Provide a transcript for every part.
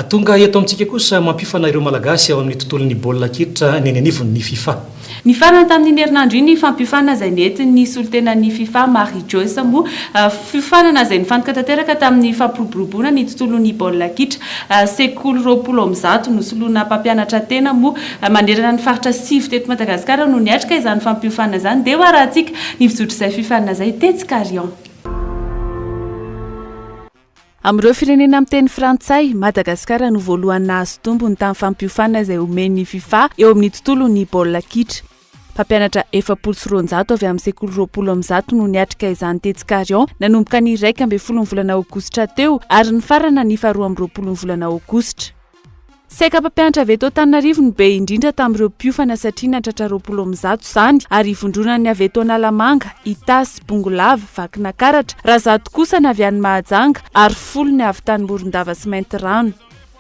Tonga eto amintsika kosa mampiofana ireo Malagasy ao amin'ny tontolon'ny baolina kitra ny eny anivon'ny Fifa. Nifarana tamin'iny herinandro iny ny fampiofanana izay nentin'ny solontenan'ny Fifa Marie Joyce moa fiofanana izay nifantoka tanteraka tamin'ny fampiroboroboana ny tontolon'ny baolina kitra. Sekoly 120 nosoloina mpampianatra tena moa manerana ny faritra sivy teto Madagasikara no niatrika izany fampiofanana izany. Dia ho arahantsika ny fizotr'izay fiofanana izay tetsy Carion. Amin'ireo firenena miteny frantsay, Madagasikara no voalohany nahazo tombony tamin'ny fampiofanana izay omen'ny Fifa eo amin'ny tontolon'ny baolina kitra. Mpampianatra 240 avy amin'ny sekoly 120 no niatrika izany tetsy Carion nanomboka ny 11 ny volana aogositra teo ary nifarana ny faharoa amby roapolo ny volana aogositra. Saika mpampianatra avy eto Antananarivo no be indrindra tamin'ireo mpiofana satria nahatratra 120 izany ary ivondronan'ny avy eto Analamanga, Itasy, Bongolava, Vakinakaratra, raha 100 kosa ny avy any Mahajanga ary folo ny avy tany Morondava sy Maintirano.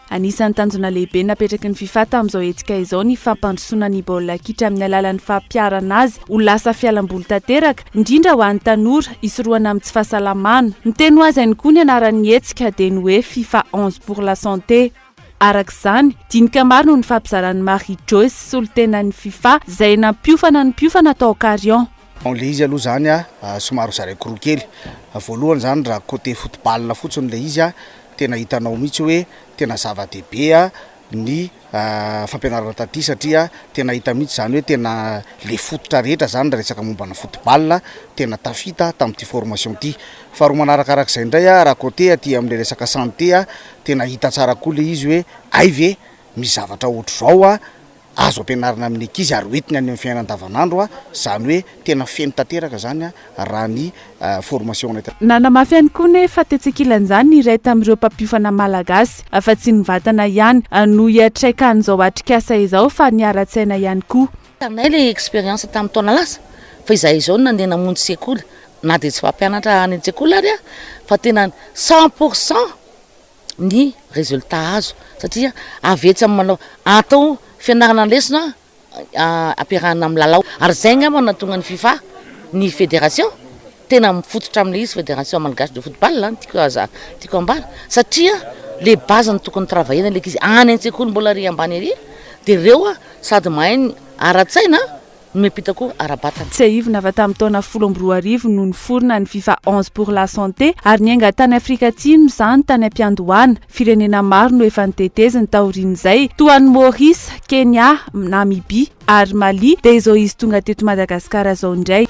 Anisan'ny tanjona lehibe napetraky ny Fifa tamin'izao hetsika izao ny fampandrosoana ny baolina kitra amin'ny alalan'ny fampiharana azy ho lasa fialamboly tanteraka, indrindra ho an'ny tanora, hisorohana amin'ny tsy fahasalamana. Miteny ho azy ihany koa ny anaran'ny hetsika dia ny hoe Fifa 11 pour la santé. Araka izany, dinika maro no nifampizaran'i Marie Joyce, solontenan'ny Fifa, izay nampiofana ny mpiofana tao Carion. Bon le izy aloha zany a somary hozaraiko roa kely, voalohany zany raha côté football fotsiny le izy a tena hitanao mihitsy hoe tena zava-dehibe ny fampianarana taty satria tena hita mihitsy zany hoe tena le fototra rehetra zany raha resaka momba ny football tena tafita tamin'ity formation ity. Faharoa manarakarak'izay indray a raha côté aty am'le resaka santé a tena hita tsara koa le izy hoe hay ve misy zavatra ohatr'izao a azo ampianarina amin'ny ankizy ary hoentiny any amin'ny fiainana andavanandro a, izany hoe tena feno tanteraka izany a raha ny formation anay. Nanamafy ihany koa nefa tetsy ankilan'izany ny iray tamin'ireo mpampiofana malagasy fa tsy ny vatana ihany no hiantraikan'izao atrikasa izao fa ny ara-tsaina ihany koa. Hitanay ilay expérience tamin'ny taona lasa fa izahay izao no nandeha namonjy sekoly na dia tsy mpampianatra any an-tsekoly ary aho fa tena 100% ny résultat azo satria avy etsy amin'ny manao atao fianarana lesona ampiarahana amin'ny lalao ary izay angamba no nahatonga ny Fifa ny fédération tena mifototra amin'ilay izy fédération malgache de football no tiako aza tiako ambara satria le base no tokony travailler-na ilay ankizy any an-tsekoly mbola ary ambany ary dia ireo sady mahay ny ara-tsaina no miampita koa ara-batana. Tsiahivina fa tamin'ny taona 2010 no niforona ny Fifa 11 pour la santé ary niainga tany Afrika Atsimo izany tany am-piandohana. Firenena maro no efa noteteziny taorian'izay toa an'i Maurice, Kenya, Namibia ary Mali dia izao izy tonga teto Madagasikara izao indray.